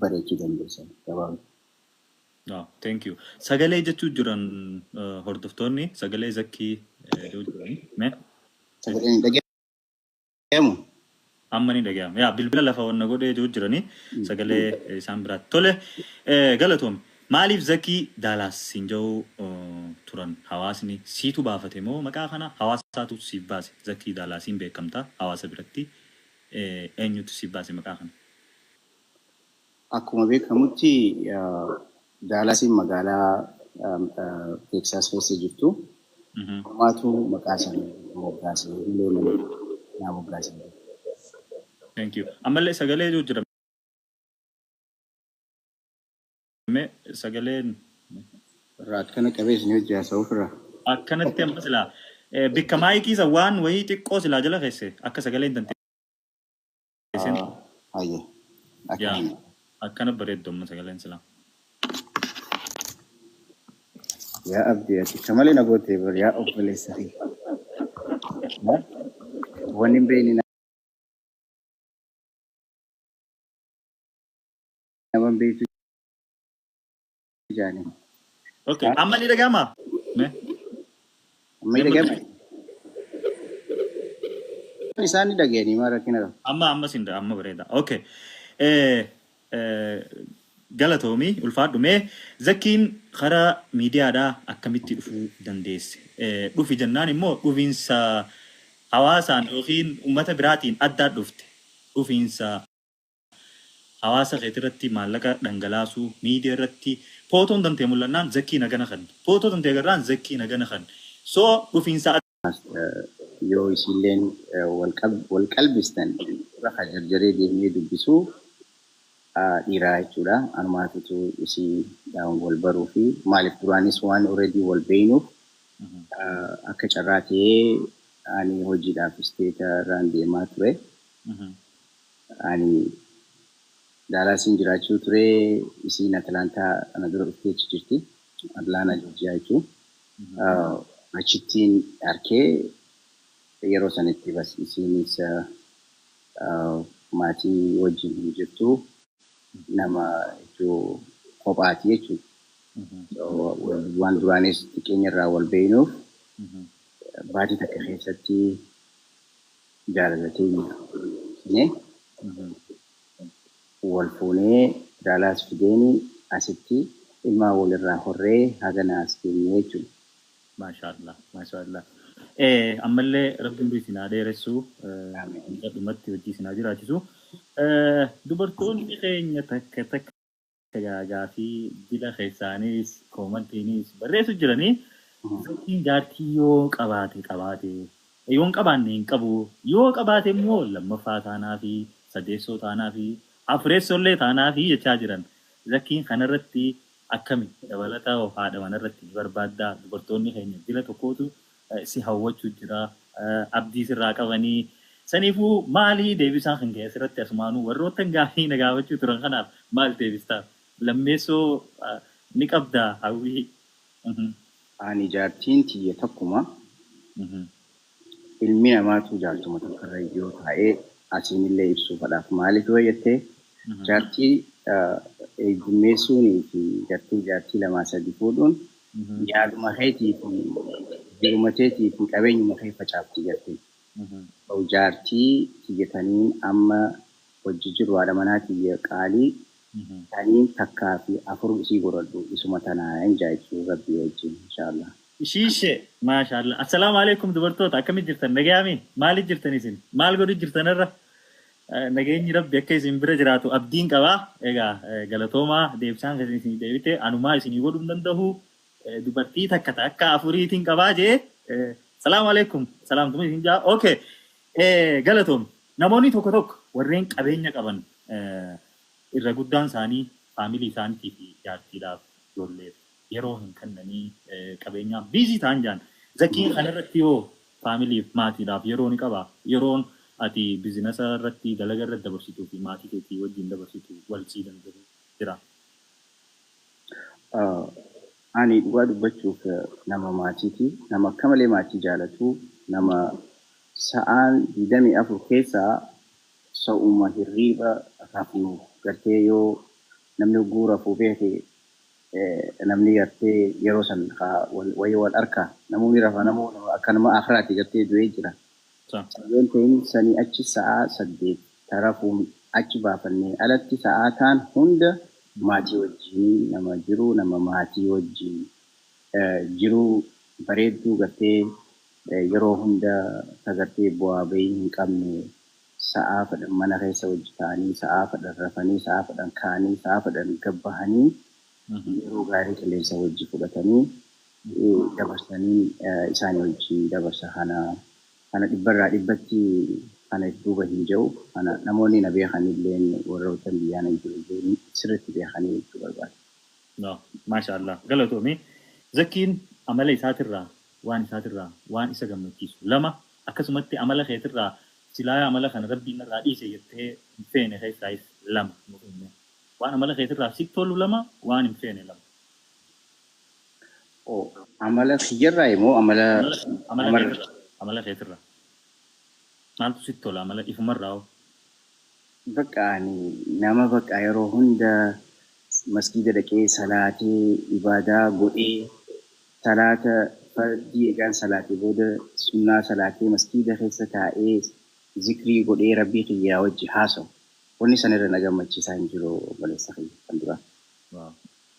Bareechuu dandeessan gabaabaa. Oh, thank you. Sagalee jechuu jiran hordoftoonni sagalee Zakkii jechuu jiran. Mee? Sagaleen hin dhagahamu? Amma ni dhagahama. Yaa bilbila lafa wanna godhee jiru jiranii sagalee isaan biraatti. Tole, galatoomi. Maaliif Zakkii Daalaas siin jedhu turan hawaasni? Siitu baafate moo maqaa kana hawaasaatu siif baase? Zakkii Daalaasiin beekamta hawaasa biratti. Eenyutu siif baase maqaa kana? Akkuma beekamutti Daalaasiin magaalaa Teeksaas keessa jirtu. Homaatu maqaa sana moggaase malee namni naa moggaase. Thank you. Ammallee sagalee jiru jira. Mee sagaleen Irraa akkana qabee isin hojii haasa'uuf irraa. Akkanatti amma silaa bikka maayikii isa waan wayii xiqqoo silaa jala keesse akka sagaleen tantee. Hayyee. Yaa Akkana. Akkana bareeddu amma sagaleen silaa. Yaa Abdii, ati akka malee na gootee bar, yaa obboleessa kiyya. Wanni hin beekne nama hin beektu jaanii. Okay, amma ni dhaga'amaa? Mee? Amma ni dhaga'ama? Isaan ni dhaga'anii maa rakkina qaba? Amma sin amma bareeda. Okay. Galatoomii, ulfaadhu. Mee Zakkiin karaa miidiyaadhaa akkamitti dhufuu dandeesse? Dhufi jennaan immoo dhufiinsa hawaasaan yookiin uummata biraatiin addaa dhufte. Dhufiinsa hawaasa keetirratti maallaqa dhangalaasuu, miidiyaa irratti footoon tantee mul'annaan Zakkii nagana kan. Footoo tantee agarraan Zakkii nagana kan. So dhufiinsa Yoo isilleen wal qalbistan dura ka jarjaree deemee dubbisuu dhiiraa jechuudha. Anumaatutu isii wal baruu fi maaliif duraanis waan already wal beeynuuf, akka carraa ta'ee ani hojiidhaaf isteeta irraan deemaa ture. Ani Daalaasiin jiraachuu ture, isiin Atlaantaa ana dura dhuftee achi jirti. Atlaantaa, Joorjiyaa jechuun. Achittiin arkee yeroo sanitti bas isiinis maatii wajjin hin jirtu, nama jechuu kophaati jechuudha. Waan duraanis xiqqeenya irraa wal beeynuuf baatii takka keessatti jaalala teenya ibsinee wal fuunee, Daalaas fideeni asitti ilmaan walirraa horree hagana as geenye jechuudha. Maashaallah, maashaallah. Ammallee Rabbiin umrii isin haa dheeressu. Hanga dhumatti hojii isin haa jiraachisu. Dubartoonni keenya takka takka gaafii dila keessaanis koomantiinis barreessu jiranii. Zakkiin jaartii yoo qabaate, yoo hin qabaanne hin qabu, yoo qabaate immoo lammaffaa taanaa fi sadeessoo taanaa fi afureessoollee taanaa fi jechaa jiran. Zakkiin kanarratti akkami? Dabalataa haadha manarratti ni barbaaddaa? Dubartoonni keenya dila tokkootu si hawwachuu jira, abdii sirraa qabanii. Saniifuu maalii deebisaan kan ka'e asirratti? Asumaanuu warroota gaafii na gaafachuu turan kanaaf maal deebistaaf? Lammeessoo ni qabdaa hawwii? Ani jaartiin tiyya tokkuma. Ilmi namaatu jaartuma tokkorra yoo taa'ee asiinillee ibsuu fadhaaf, maaliif yoo jettee, jaartii heddummeessuunii fi gartee jaartii lamaa sadi fuudhuun yaaduma keetii fi jiruma teetii fi qabeenyuma kee facaafti gartee. Jaartii tiyya taniin amma hojii jiru, haadha manaa tiyya qaalii taniin takkaa fi afur isii godhadhu, isuma tanaa hin jaachuu Rabbii wajjin, inshaallah. Ishiishe, maashaallah. Assalaamu alaikum dubartoota, akkamit jirtan? Nagayaami? Maalit jirtan isin? Maal godhu jirtan irra? Nageenyi Rabbi akka isin bira jiraatu abdiin qabaa. Egaa galatoomaa, deebisaan kan isin deebite anumaa isinii godhuu hin danda'u. Dubartii takka takka afuriitiin qabaa jee. Salaamu alaikum. Salaamtuma isin jaa. Okay. Galatoom. Namoonni tokko tokko warreen qabeenya qaban irra guddaan isaanii faamilii isaaniitii fi jaartiidhaaf ijoolleef yeroo hin kennanii, qabeenyaaf busy ta'an jaan. Zakkiin kanarratti yoo faamiliif maatiidhaaf yeroo ni qabaa? Yeroon ati bizinasa irratti, dalaga irratti dabarsituu fi maatii keetii wajjin dabarsitu wal sii danda'u jira? Ani dhugaa dubbachuuf nama maatiiti. Nama akka malee maatii jaalatu. Nama sa'aan 24 keessaa sa'uma hirriiba rafnu gartee yoo Namni hogguu rafuu beeke namni gartee yeroo san wayii wal arkaa namoonni rafa namoonni akkanuma akiraati gartee du'ee jira. Yoon ta'in sanii achi sa'aa 8 tarafuun achi baafannee alatti sa'aa taan hunda maatii wajjin nama jiru nama maatii wajjin jiru bareedduu gartee yeroo hunda sagartee bu'aa bahii hin qabne sa'aa fedhan mana keessa wajji ta'anii sa'aa fedhan rafanii sa'aa fedhan ka'anii sa'aa fedhan gabbahanii yeroo gaarii qilleensa wajji fudhatanii dabarsanii isaanii wajjin dabarsa kana dhibbarraa dhibbatti kana duuba hin jiru kana namoonni na beekanillee warroota biyyaan jiru sirriitti beekanii jechuu barbaada. Maashaallah galatoomii Zakiin amala isaatirraa waan isaatirraa waan isa gammachiisu lama akkasumatti amala keetirraa silaa amala kana rabbiin irraa dhiise jettee hin feene keessaayis lama waan amala keetirraa si tolu lama waan hin feene lama. Amala kiyyarraa immoo amala amala keetirraa maaltu sitti tola amala ifumarraa hoo? Bakka ani nama bakka yeroo hunda masgiida dhaqee salaatee ibaadaa godhee salaata fardii eegaan salaatee booda sunnaa salaatee masgiida keessa taa'ee zikrii godhee rabbii kiyyaa wajji haasa'u. Wanni san irra na gammachiisaa hin jiru obboleessa kiyya kan duraa.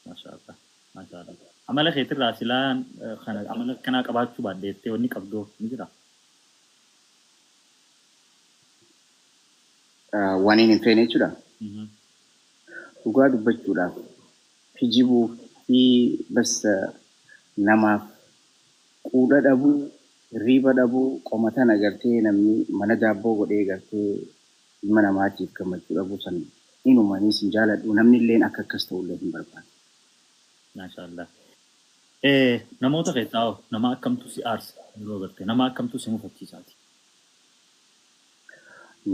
Maashaallah. Maashaallah. Amala keetirraa silaan kana amala kanaa qabaachuu baadheettee wanni qabdu ni jira? Waan hin feene jechuudha. Dhugaa dubbachuudhaaf kijibuu fi bas namaaf quudha dhabuu, hirriiba dhabuu, qomatan agartee namni mana daabboo godhee gartee ilma namaatiif gammachuu dhabuu san inumaniis hin jaaladhu namni illeen akka akkas ta'ullee hin barbaadu. Maashaallah. Namoota keessaa hoo nama akkamtu si aarsa yeroo agartee nama akkamtu si mufachiisaati?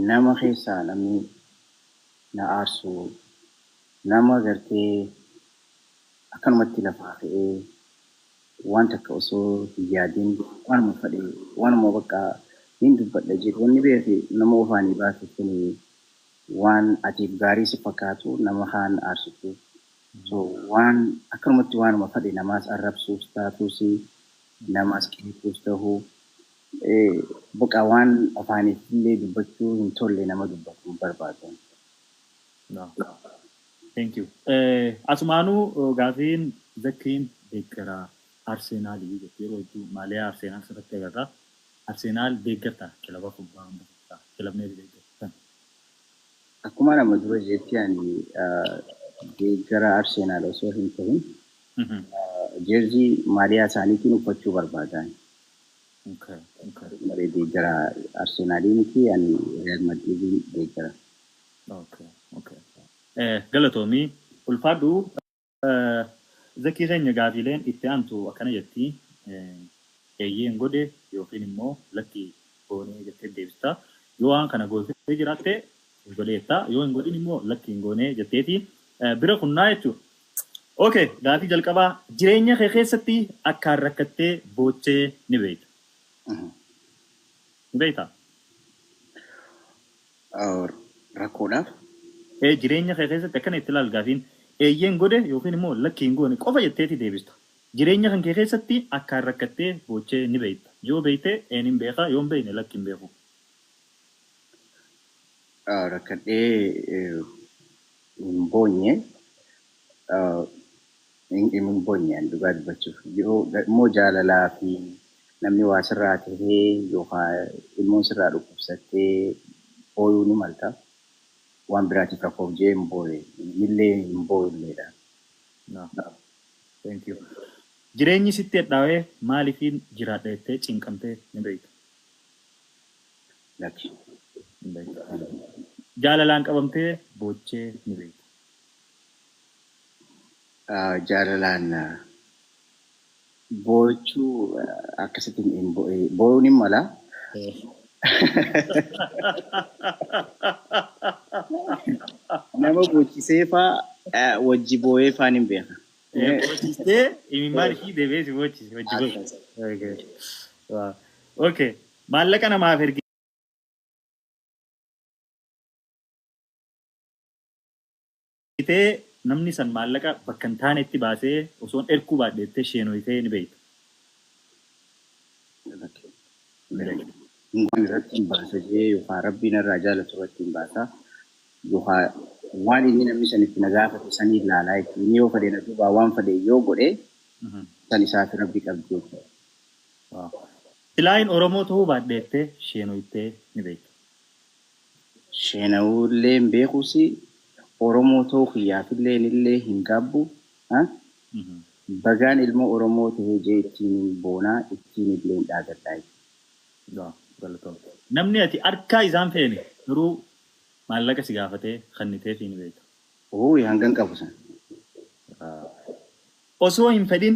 Nama keessaa namni na aarsu nama gartee akkanumatti lafaa ka'ee waan takka osoo hin yaadin waanuma fedhe waanuma bakka hin dubbadha jedhu wanni beeku nama ofaanii baase kun waan atiif gaarii si fakkaatu nama kaan aarsitu. So waan akkanumatti waanuma fedhe namaas arrabsuus taatus namaas qeequus ta'uu bakka waan afaaniif illee dubbachuu hin tolle nama dubbatu hin barbaadu. Thank you. Asumaanuu gaafiin Zakiin deeggaraa Arseenaalii jettee yeroo hedduu maaliyaa Arseenaal sirriitti agarra. Arseenaal deeggarta kilaba kubbaa miilaa kilabni deeggartan. Akkuma nama dura jetti ani deeggara Arseenaal osoo hin ta'in jeerzii maaliyaa isaaniitiin uffachuu barbaadan. Malee deeggara Arseenaalii miti ani Real Madridiin deeggara. Galatoomii ulfaadhu Zakii keenya gaafiileen itti aantu akkana jetti eeyyeen godhe yookiin immoo lakki goonee jettee deebista. Yoo waan kana gootee jiraatte hin godheetta yoo hin godhin immoo lakki hin goonee jetteeti bira kunnaa jechuudha. Okay, gaafii jalqabaa jireenya kee keessatti akkaan rakkattee boochee ni beekta. Ni beektaa? Rakkoodhaaf? Jireenya kee keessatti akkana itti ilaal gaafiin eeyyeen godhe yookiin immoo lakki hin goone qofa jetteeti deebista. Jireenya kan kee keessatti akkaan rakkattee boochee ni beekta. Yoo beekte een hin beeka yoo hin beekne lakki hin beeku. Rakkadhee hin boonye hin boonye dhugaa dubbachuuf. Yoo immoo jaalalaa fi namni waa sirraa tahee yookaan ilmoon sirraa dhukkubsattee booyuu ni malta. Waan biraatiif rakkoof jee hin booye illee hin booyulleedha. Thank you. Jireenyi sitti hadhaawee maaliifin jiraadha jettee cinqamtee ni beekta? Lakki. Jaalalaan qabamtee boochee ni beekta? Jaalalaan boochuu akkasitti booyuun hin mala. Nama boochisee faa wajji booyee faan hin beeka. Boochisee imimmaan ishii deebi'ee si boochise wajji boochise. Okay. Maallaqa namaaf ergitee namni san maallaqa bakka hin taanetti baasee osoon erkuu baadheettee sheenoyitee ni beekta. Waan irratti hin baasa jee yookaan rabbiin irraa jaalatu irratti hin baasa yookaan waan inni namni san itti na gaafate sanii ilaalaa jechuudha. Inni yoo fedhe na duubaa waan fedhe yoo godhe san isaaf rabbi qabdi jechuudha. Silaayin Oromoo ta'uu baadheettee sheenoyitee ni beekta. Sheenawullee hin beekuus Oromoo ta'uu kiyyaafillee illee hin gaabbu. Bagaan ilma Oromoo ta'ee jee ittiin boonaa ittiin illee hin dhaagadhaa jechuudha. Namni ati harkaa isaan feene garuu maallaqa si gaafatee kenniteefii ni beekta. Oo hangan qabu san. Osoo hin fedhin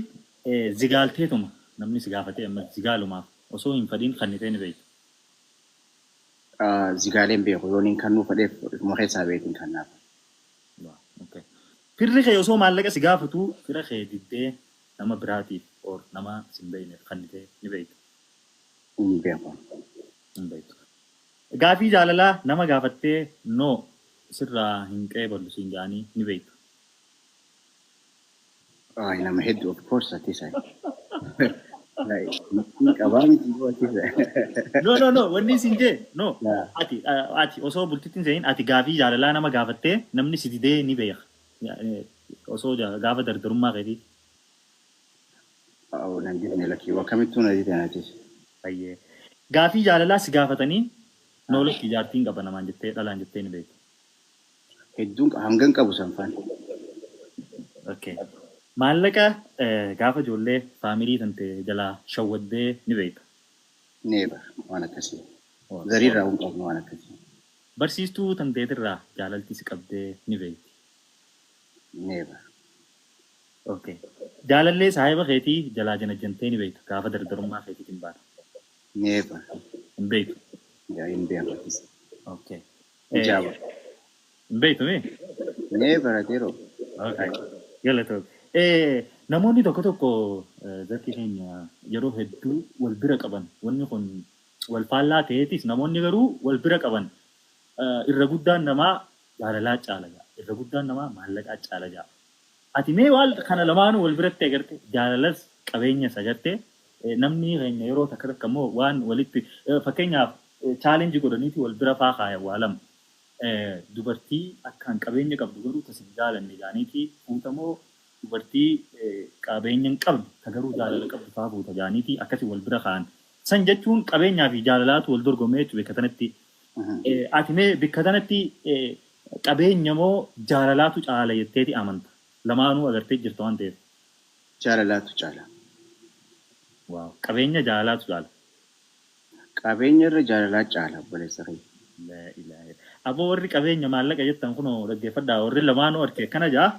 zigaalteetuma namni si gaafatee amma zigaalumaaf osoo hin fedhin kennitee ni beekta. Zigaaleen beeku yoon hin kannuu fedheef ifuma keessaa beekin kannaaf. Firri kee osoo maallaqa si gaafatu fira kee diddee nama biraatiif or nama si hin beekneef kennitee ni beekta. Hin beeku. Hin beektu. Gaafii jaalalaa nama gaafattee no sirraa hin qeeballu siin jedhanii ni beektu. Nama hedduu of course ati isa. Qabaa miti yoo ati isa. No no no wanni siin jee no ati ati osoo bultitti hin seenin ati gaafii jaalalaa nama gaafattee namni si didee ni beeka. Osoo gaafa dardarummaa keetii. Nan didne lakkii akkamittuu na dide atis. Baay'ee. Gaafii jaalalaa si gaafatanii no lakkii jaartiin qaba namaan jettee dhalaan jettee ni beektu. Hedduun hangan qabu sanfaan. Okay. Maallaqa gaafa ijoollee faamilii tante jalaa shawwaddee ni beekta. Never waan akkasii. Zariirraa hin qabnu waan akkasii. Barsiistuu tanteetirraa jaalalti si qabdee ni beekti. Never. Okay. Jaalallee saahiba keetii jalaa janajjantee ni beekta gaafa dardarummaa keetiitiin baata. Never. Hin beektu. Hin beeku. Okay. Ijaaba. Hin beektu mee? Never ateeroo. Okay. Galatoom. Namoonni tokko tokko zakki keenya yeroo hedduu wal bira qaban wanni kun wal faallaa ta'eetis namoonni garuu wal bira qaban irra guddaan namaa jaalalaa caala ja'a. Irra guddaan namaa maallaqaa caala ja'a. Ati mee waan kana lamaanuu wal biratti agarte jaalalas qabeenyas agarte namni keenya yeroo takka takka immoo waan walitti fakkeenyaaf chaalenjii godhaniiti wal bira faa kaayan waa lama. Dubartii akkaan qabeenya qabdu garuu tasin jaalanne jaaniiti fuutamoo dubartii qabeenya hin qabne ta garuu jaalala qabdu faa fuuta jaaniiti akkasii wal bira kaa'an. San jechuun qabeenyaa fi jaalalaatu wal dorgomee jechuudha bakka tanatti. Ati mee bakka tanatti qabeenya moo jaalalaatu caala jetteeti amanta? Lamaanuu agartee jirta waan ta'eef. Jaalalaatu caala. Waaw qabeenya jaalalaatu caala. Qabeenya irra jaalalaa caala obboleessa kiyya. Aboo warri qabeenya maallaqa jettan kunoo dhaggeeffadhaa warri lamaanuu arge akkana jaa.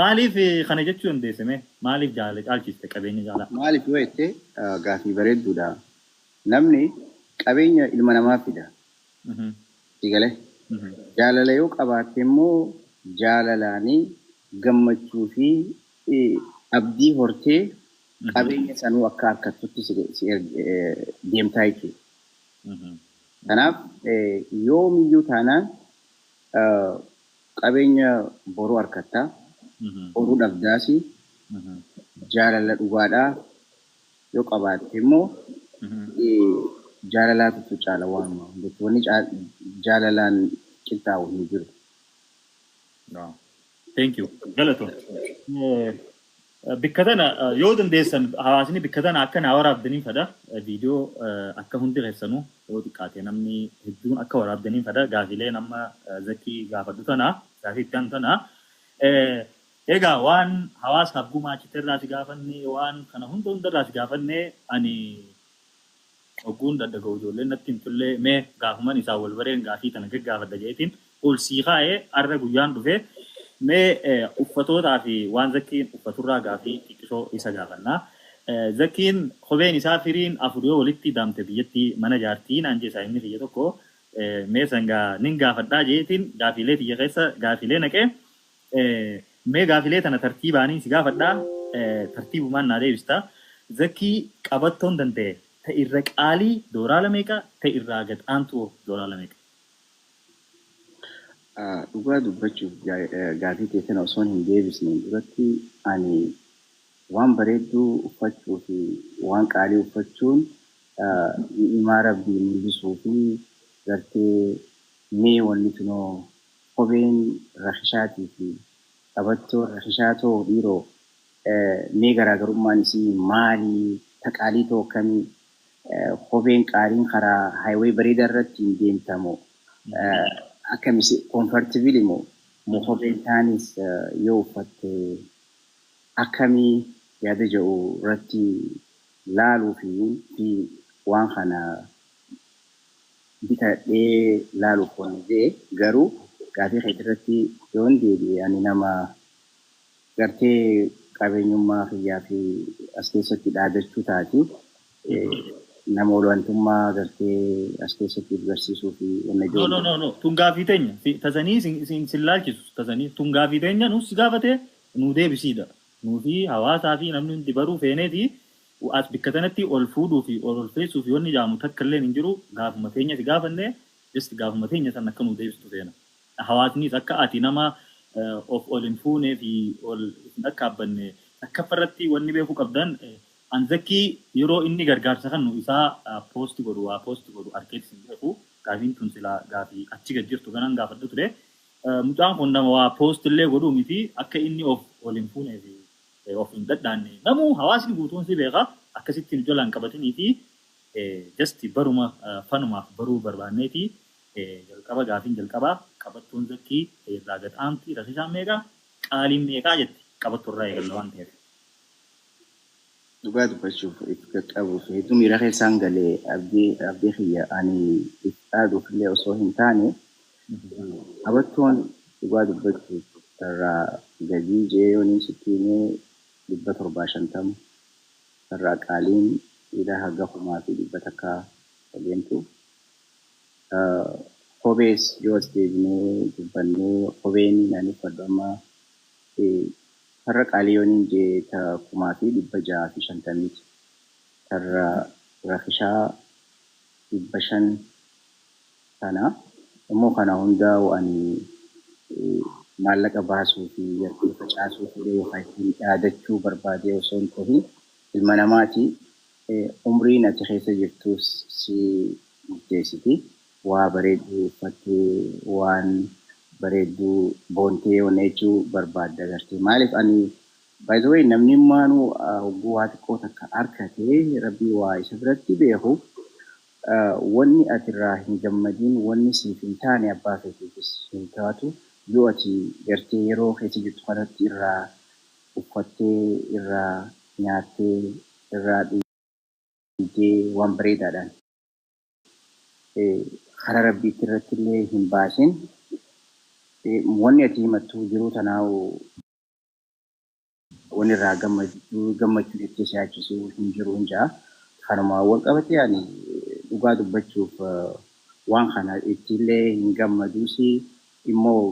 Maaliif kana jechuu dandeesse mee? Maaliif jaalala caalchiste qabeenya jaalala? Maaliif yoo jette gaafii bareedduudha. Namni qabeenya ilma namaa fida. Sigalee. Jaalala yoo qabaatte immoo jaalalaanii gammachuu fi abdii hortee qabeenya sanuu akka harkattutti si deemtaa jechuudha. Kanaaf yoomiyyuu taanaan qabeenya boruu harkattaa, boruu dhabdaasi, jaalala dhugaadhaa yoo qabaatte immoo jaalalaatu caala waanuma hundatti. Wanni jaalalaan qixxaawu hin jiru. Thank you. Galatoom. Bikka tana yoo dandeessan hawaasni bikka tana akka naa waraabdaniin fedha. Viidiyoo akka hundi keessanuu yoo xiqqaate namni hedduun akka waraabdaniin fedha. Gaafiilee nama Zakii gaafadhu tana gaafii itti aanu tana. Egaa waan hawaasaaf gumaachite irraa si gaafanne waan kana hunda hundarraa si gaafanne ani ogguun daddaga'u ijoolleen natti himtullee mee gaafuman isaan wal bareen gaafii tana gaggaafadha jeetiin ol sii kaa'ee har'a guyyaan dhufee mee uffatootaa fi waan Zakiin uffaturraa gaafii xiqqisoo isa gaafannaa. Zakiin kopheen isaa firiin afur yoo walitti daamte biyyatti mana jaartii naan jee saayimni kiyya tokko mee sangaa nin gaafadhaa jeetiin gaafiilee tiyya keessa gaafiilee naqee mee gaafiilee tana tartiibaanii si gaafadhaa tartiibumaan naa deebista. Zakii qabattoon danda'e ta irra qaalii dooraala meeqa ta irraa gad aantu dooraala meeqa? Dhugaa dubbachuuf gaafii kee tana osoo hin deebisneen duratti ani waan bareedduu uffachuu fi waan qaalii uffachuun ni'imaa Rabbii mul'isuu fi gartee mee wanni tunoo kopheen rakishaatii fi qabattoon rakishaa too dhiiroo mee garaagarummaan isii maalii ta qaalii too akkamii kopheen qaaliin karaa highway bareedaa irratti hin deemtamoo akkami comfortable moo moo kopheen taanis yoo uffatte akkamii yaada jedhu irratti laaluu fi waan kana bitadhee laaluuf waan jedhe garuu gaafii keetii irratti yoon deebi'e ani nama gartee qabeenyummaa kiyyaa fi as keessatti dhaadachuu taati. Nama olaantummaa gartee as keessatti barsiisuu fi wanna No, no, no, no. Tun gaafii teenya. Tasanii sin laalchisu. Tasanii tun gaafii teenya nuus si gaafate nu deebisiidha. Nuu fi hawaasaa fi namni hundi baruu feeneeti as bikka tanatti ol fuudhuu fi ol olfeessuu fi wanni jaamu takka illee hin jiru. Gaafuma teenya si gaafanne, just gaafuma teenya san akka nu deebistu feena. Hawaasnis akka ati nama of ol hin fuunee fi ol hin akkaabbanne takkaffaa irratti wanni beekuu qabdan, Anzakkii yeroo inni gargaarsa kennu isaa post godhu, waa post godhu arkeetis hin beeku. Gaafiin tun silaa gaafii achi gad jirtu kanan gaafadhu ture. Mucaan kun nama waa post illee godhuu miti, akka inni of ol hin fuunee fi of hin dhadhaanne namuu hawaasni guutuun si beeka. Akkasitti nu jalaan qabatanii fi just baruma fanumaaf baruu barbaanneeti. Jalqaba gaafiin jalqabaa qabattoon Zakkii irraa gad aanti rakisaan meeqa, qaaliin meeqaa jetti, qabattoo irraa eegalla waan ta'eef. Dhugaa dubbachuuf itti qaqqabuuf hedduu miira keessaan galee abdii kiyya ani itti dhaaduuf illee osoo hin taane qabattoon dhugaa dubbachuuf irraa gadii jee yooniin sitti himee 750, irraa qaaliin dhiira haga 1100 deemtu. Kophees yoo as deebinee dubbannee kopheen ani uffadhu amma karra qaalii yooniin jee ta 1650ti. Karra rakishaa 500 kana immoo kana hundaa ani maallaqa baasuu fi gartee facaasuu fedhee yookaan ittiin dhaadachuu barbaadee osoo hin ta'in ilma namaati. Umriin ati keessa jirtus si murteessiti. Waa bareedduu uffattee waan bareedduu boontee wanna jechuu barbaadda gartee. Maaliif ani by the way namni maanuu hogguu waa xiqqoo takka harkatee Rabbii waa isa biratti beeku wanni ati irraa hin gammadin, wanni siif hin taane abbaa feetiifis hin taatu. Yoo ati gartee yeroo keessa jirtu kanatti irraa uffattee, irraa nyaattee, irraa dhugdee waan bareedaadhaan karaa Rabbiitti irratti illee hin baasin, wanni ati himattu jiruu tanaa wanni irraa gammachuu jettee si yaachisu hin jiru hin jaa. Kanuma wal qabatee ani dhugaa dubbachuuf waan kana ittiillee hin gammaduusi immoo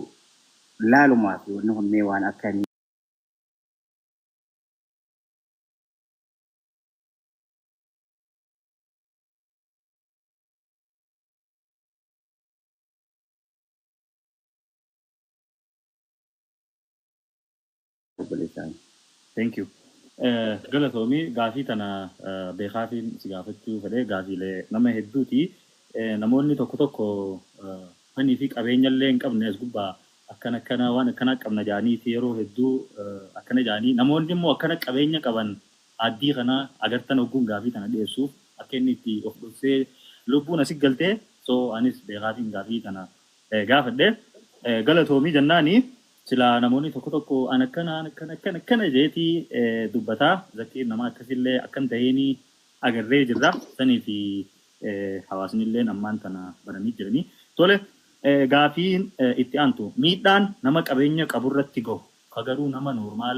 laalumaa fi wanni kun mee waan akkamii. Obboleessaan. Thank you. Galatoomii, gaafii tana beekaafiin si gaafachuu fedhee gaafiilee nama hedduuti. Namoonni tokko tokko fanii fi qabeenya illee hin qabne as gubbaa akkana akkana waan akkana qabna jaaniiti yeroo hedduu akkana jaanii, namoonni immoo akkana qabeenya qaban addii kana agartan ogguun gaafii tana dhiyeessuuf akka inni itti of dhoksee lubbuun asi galtee, so anis beekaafiin gaafii tana gaafadhe. Galatoomii jennaani silaa namoonni tokko tokko an akkana an akkana akkana akkana jeetii dubbataa, Zakkiin nama akkasillee akkan ta'eenii agarree jirra sanii fi hawaasni illee ammaan tana baranii jiranii. Tole, gaafiin itti aantu miidhaan nama qabeenya qaburratti gahu ka garuu nama normal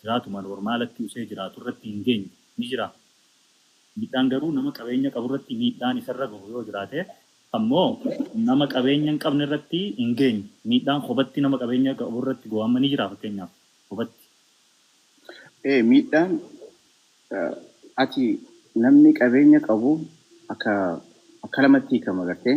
jiraatuma normalatti usee jiraatu irratti hin geenye ni jira. Miidhaan garuu nama qabeenya qaburratti miidhaan isarra gahu yoo jiraate ammoo nama qabeenya hin qabne irratti hin geenye, miidhaan kophaatti nama qabeenya qabu irratti gahu amma ni jira fakkeenyaaf kophaatti. Miidhaan ati namni qabeenya qabu akka lamatti hiikama gartee.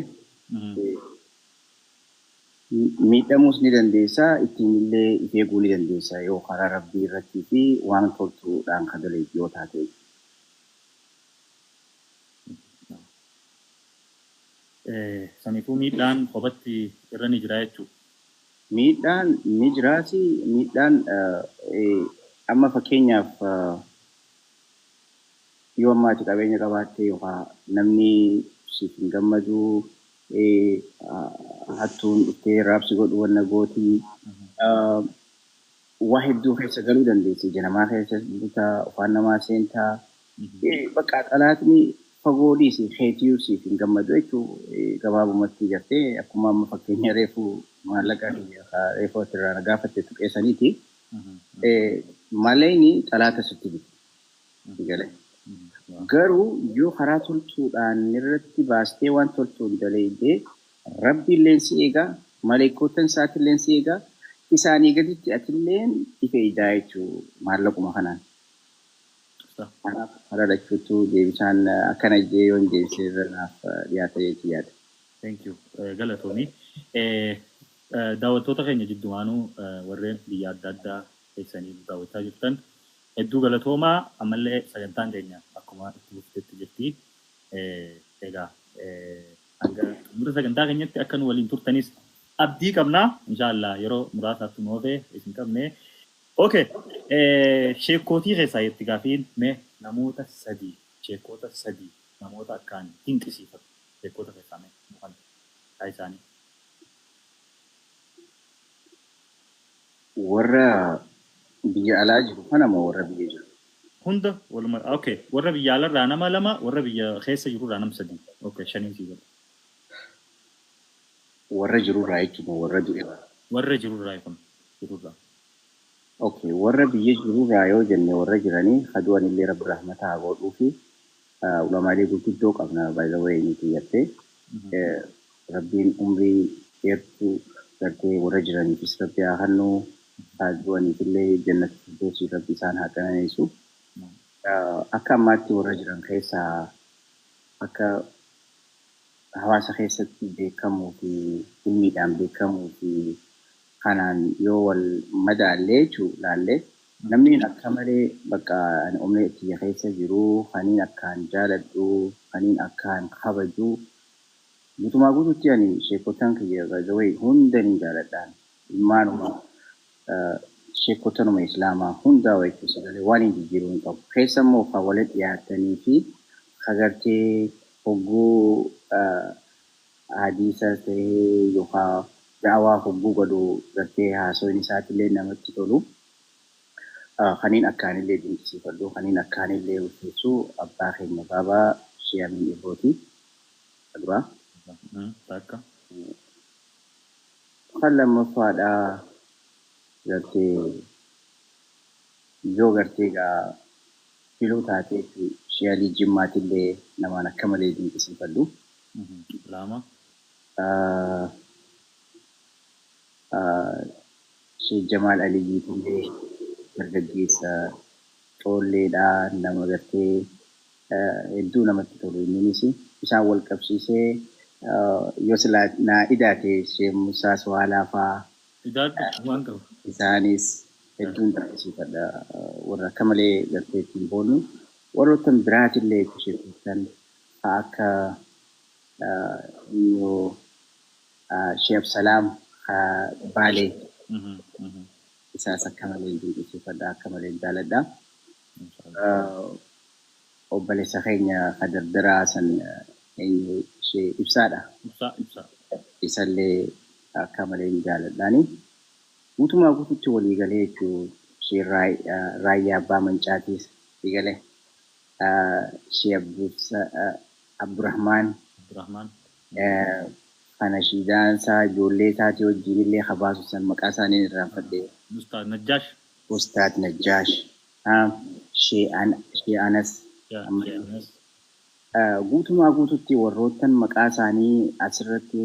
Miidhamuus ni dandeessa, ittiin illee if eeguu ni dandeessa yoo karaa rabbii irrattii fi waan toltuudhaan kan dalagu yoo taate. Saniifuu miidhaan kophatti irra ni jira jechuudha. Miidhaan ni jiraati. Miidhaan amma fakkeenyaaf yoo amma ati qabeenya qabaatte yookaan namni siif hin gammadu, hattuun dhuftee raabsi godhu wanna gootii, waa hedduu keessa galuu dandeessi. Ija namaa keessa butaa, afaan namaa seentaa. Bakka xalaatni fagoo dhiisi keetiyyuu siif hin gammadu jechuudha. Gabaabumatti gartee akkuma amma fakkeenya reefu maallaqa reefu asirraa na gaafatte tuqeessaniiti. Maleenyi xalaata sitti bitu. Galee. Garuu yoo karaa toltuudhaan irratti baastee waan toltuun dalaydee, rabbi illeen si eegaa, maleekkotan isaatilleen si eegaa, isaanii gaditti atilleen ife eegaa jechuudha maallaquma kanaan. Kanaaf karaa lachuutu deebisaan akkana jee yoon deebisee irra naaf dhiyaata jechuun yaada. Thank you. Galatoomii. Daawwattoota keenya jiddumaanuu warreen biyya adda addaa keessanii daawwachaa jirtan hedduu galatoomaa. Ammallee sagantaan keenya akkuma itti fufteetti jirti. Egaa hanga xumura sagantaa keenyatti akka nu waliin turtanis abdii qabna. Inshaallah yeroo muraasaatti nu oofee isin qabne. Okay. Sheekootii keessaa itti gaafiin mee namoota sadii, sheekota sadii, namoota akkaan dinqisiifatu sheekota keessaa mee mukan isaanii. Warra biyya alaa jiru kana moo warra biyya jiru? Hunda waluma, okay, warra biyya alarraa nama lama, warra biyya keessa jirurraa nama sadii. Okay, shaniin sii godha. Warra jirurraa jechuun warra du'e? Warra jirurraa kun jirurraa. Okay, warra biyya jirurraa yoo jenne, warra jiranii hadu'an illee rabbi rahmata haa godhuu fi ulamaalee gurguddoo qabna, by the way, nuti jettee rabbiin umrii dheertuu gartee warra jiraniifis rabbi haa kennu, haa du'aniif illee jannata firdawsii rabbi isaan haa qananiisu. Akka ammaatti warra jiran keessaa akka hawaasa keessatti beekamuu fi ilmiidhaan beekamuu fi kanaan yoo wal madaallee jechuu laallee, namni akka malee bakka ani onnee kiyya keessa jiru, kaniin akkaan jaaladhu, kaniin akkaan kabaju, guutumaa guututti ani sheekotan kiyya by the way hunda ni jaaladhaan, ilmaanuma sheekotanuma islaamaa hundaa jechuu sagalee waan hin jijjiiruu hin qabu. Keessa immoo kan walitti dhiyaatanii fi agartee hogguu hadiisa ta'ee yookaan da'awaa hogguu godhu gartee haasoon isaatillee namatti tolu. Kaniin akkaanillee dinqisiifadhu, kaniin akkaanillee ulfeessu abbaa keenya baabaa Shee Amiin Ibrooti. Duraa. Takka. Kan lammaffaadhaa gartee yoo gartee gaa filuu taatee Shee Alii Jimmaatillee namaan akka malee dinqisiifadhu. Lama. Shee Jamaal Aliyyiitillee dargaggeessa coolleedhaa, nama gartee hedduu namatti tolu. Innis isaan wal qabsiisee yoo silaa naa idaate Shee Musaa Suwaalaa fa'aa Idaadhu waan qabu. Isaanis hedduun dinqisiifadha. Warra akka malee gartee ittiin boonu. Warroota biraatillee sheekotan akka Shee Absalaam Baalee isaas akka malee dinqisiifadha, akka malee jaaladha. Obboleessa keenya kadardaraa san eenyu ishee ibsaadha. Ibsaa, ibsaa. Isallee akka malee jaaladhaani. Guutumaa guututti walii galee jechuun ishee raayyaa abbaa mancaatiis galee ishee Abdurrahmaan Abdurrahmaan. Kana shiidaan isaa ijoollee isaatii wajjin illee habaasu san maqaa isaanii irraanfadhe. Ustaad Najjaash. Ustaad Najjaash. Shee Anas. Guutumaa guututti warroottan maqaa isaanii asirratti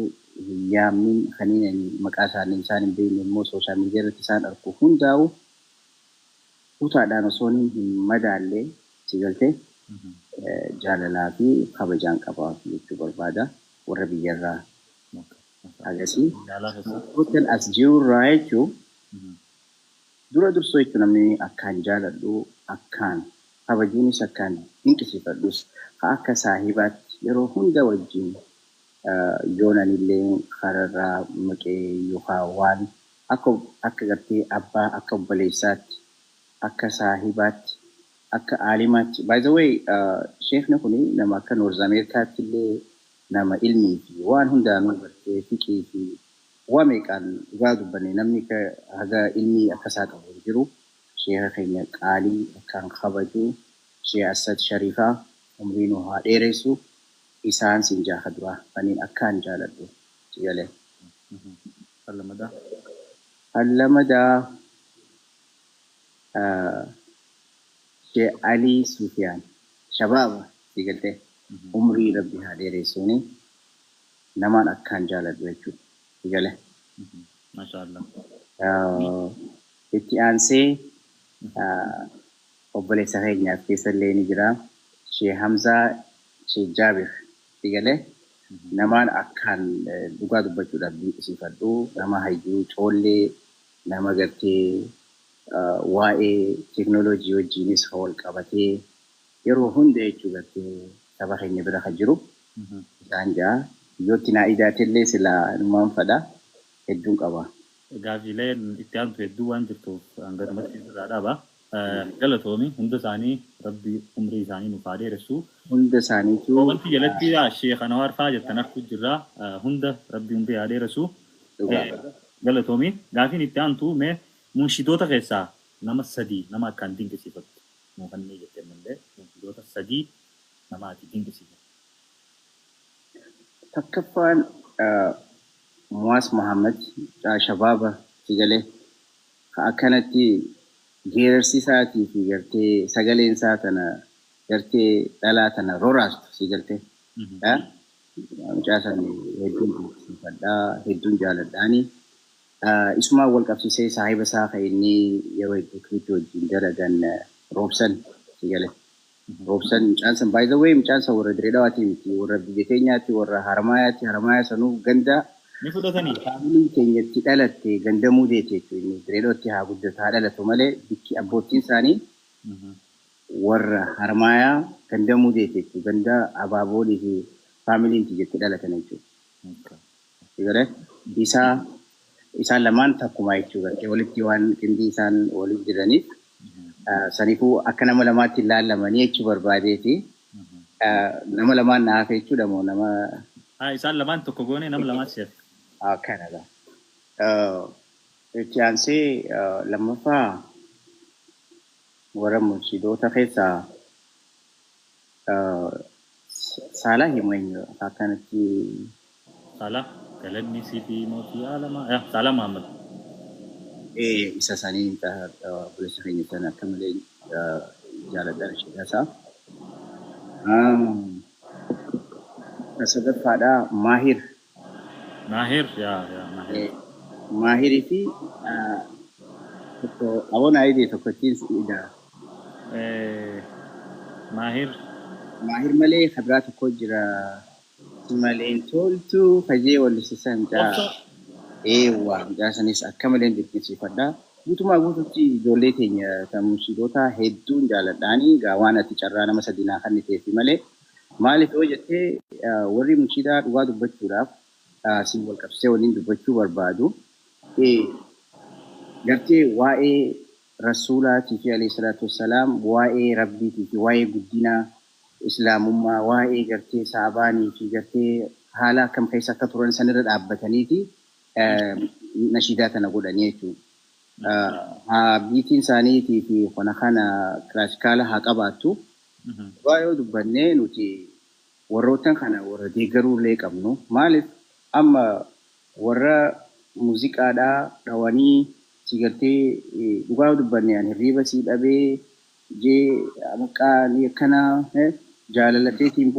hin yaamnin, kanneen maqaa isaanii isaan hin beekne immoo social media irratti isaan argu hundaa'u kutaadhaan osoo hin madaallee si galtee jaalalaa fi kabajaan qabaaf jechuu barbaada warra biyyarraa. Agasii. Magaalaa keessa. Wantoota as jirurraa jechuun dura dursoo jechuun namni akkaan jaaladhu, akkaan kabajuunis, akkaan dinqisiifadhus, akka saahibaatti yeroo hunda wajjin yoonanillee kararraa maqee yookaan waan akka gartee abbaa, akka obboleessaatti, akka saahibaatti, akka aalimaatti. By the way, sheekni kun nama akka North Ameerikaatti illee nama ilmii fi waan hundaanuu gartee fiqii fi waa meeqaan dhugaa dubbanne namni haga ilmii akkasaa qabu hin jiru. Sheeka keenya qaalii akkaan kabaju, Sheek Asad Shariifaa, umrii nu haa dheeressu. Isaan sin jaaka duraa kanneen akkaan jaaladhu si galee. Lamadaa. Lamadaa Sheek Alii Sufiyaan, shabaaba si galtee, umrii rabbi haa dheeressuuni, namaan akkaan jaaladhu jechuudha si galee. Maashaallah. Itti aansee obboleessa keenyaaf keessallee ni jira. Sheek Hamzaa Sheek Jaabir si galee, namaan akkaan dhugaa dubbachuudhaaf dinqisiifadhu, nama hayyuu coollee, nama gartee waa'ee teeknooloojii wajjinis wal qabatee yeroo hunda jechuu gartee saba keenya bira kan jiru isaan jaa. Iyyootti naa idaatellee silaa numaan fadha hedduun qaba. Gaafiileen itti aantu hedduu waan jirtuuf hanganumatti irraa dhaaba. Galatoomi, hunda isaanii rabbi umrii isaanii nuuf haa dheeressu. Hunda isaaniitu. Wanti jalatti Sheekh Anwaar fa'aa jettan arguu jirra. Hunda rabbi umrii haa dheeressu. Galatoomi. Gaafiin itti aantu, mee munshidoota keessaa nama sadii nama akkaan dinqisiifattu nuu kanneen jettee malee, munshidoota sadii nama ati dinqisiifattu. Takkaffaan Muwaas Muhammad, shabaaba si galee, akkanatti geerarsi isaatii fi gartee sagaleen isaa tana gartee dhalaa tana roraastu si galtee. Mucaa san hedduun dinqisiifadhaa, hedduun jaaladhaani. Isumaan wal qabsiisee saahiba isaa kan inni yeroo hedduu kilippii wajjin dalagan Roobsan si galee. Roobsan mucaan san, by the way, mucaan san warra Diree Dhawaatii miti, warra biyya keenyaatti, warra Harmaayaatti, Harmaayaa sanuu ganda Ni fudhatanii? Faamiliin keenyatti dhalatte gandamuu deete jechuudha. Inni Diree Dhawaatti haa guddatu haa dhalatu malee bikki abbootiin isaanii warra Harmaayaa gandamuu deete jechuudha. Ganda abaaboolii fi faamiliin jetti dhalatan jechuudha. Galee isaa isaan lamaan takkuma jechuudha. Walitti waan qindii isaan walitti jiraniif saniifuu akka nama lamaatti ilaalamanii jechuu barbaadeeti. Nama lamaan na hafe jechuudha moo nama? Isaan lamaan tokko goone, nama lamaan si hafe. Kanadha. Itti aansee lammaffaa warra munshidoota keessaa Saalaa himu eenyu akkanatti? Saalaa galanni siifii mootii aalamaa. Saalaa Muhammad. Isa sanii obboleessa keenya sana akka malee jaaladha isheedha. Sadaffaadha Maahir. Maahir, yaa yaa Maahir. Maahirii fi tokko aboon ayidee tokkottiin ida. Maahir. Maahir malee kabraa tokko jira. Maleen toltu fajee wallisisan mucaa. Eewwa, mucaa sanis akka malee dinqisiifadha. Guutumaa guututti ijoollee teenya kan munshidoota hedduun jaaladhaanii gaa, waan ati carraa nama sadii naa kenniteefi malee. Maaliif yoo jettee, warri munshidaa dhugaa dubbachuudhaaf siin wal qabsee waliin dubbachuu barbaadu. Gartee waa'ee rasuulaatii fi alayhi salaatu wassalaam, waa'ee rabbiitii fi waa'ee guddina islaamummaa, waa'ee gartee saabaanii fi gartee haala akkam keessa akka turan sanirra dhaabbataniiti nashiidaa tana godhanii jechuudha. Haa biitiin isaaniitii fi kana kana kilaasikaala haa qabaattu. Dhugaa yoo dubbannee nuti warroota kana warra deeggaruu illee qabnu. Maaliif, amma warra muuziqaadhaa dhawanii si gartee dhugaa yoo dubbanne ani hirriiba sii dhabee jee maqaa ni akkana jaalalateetiin.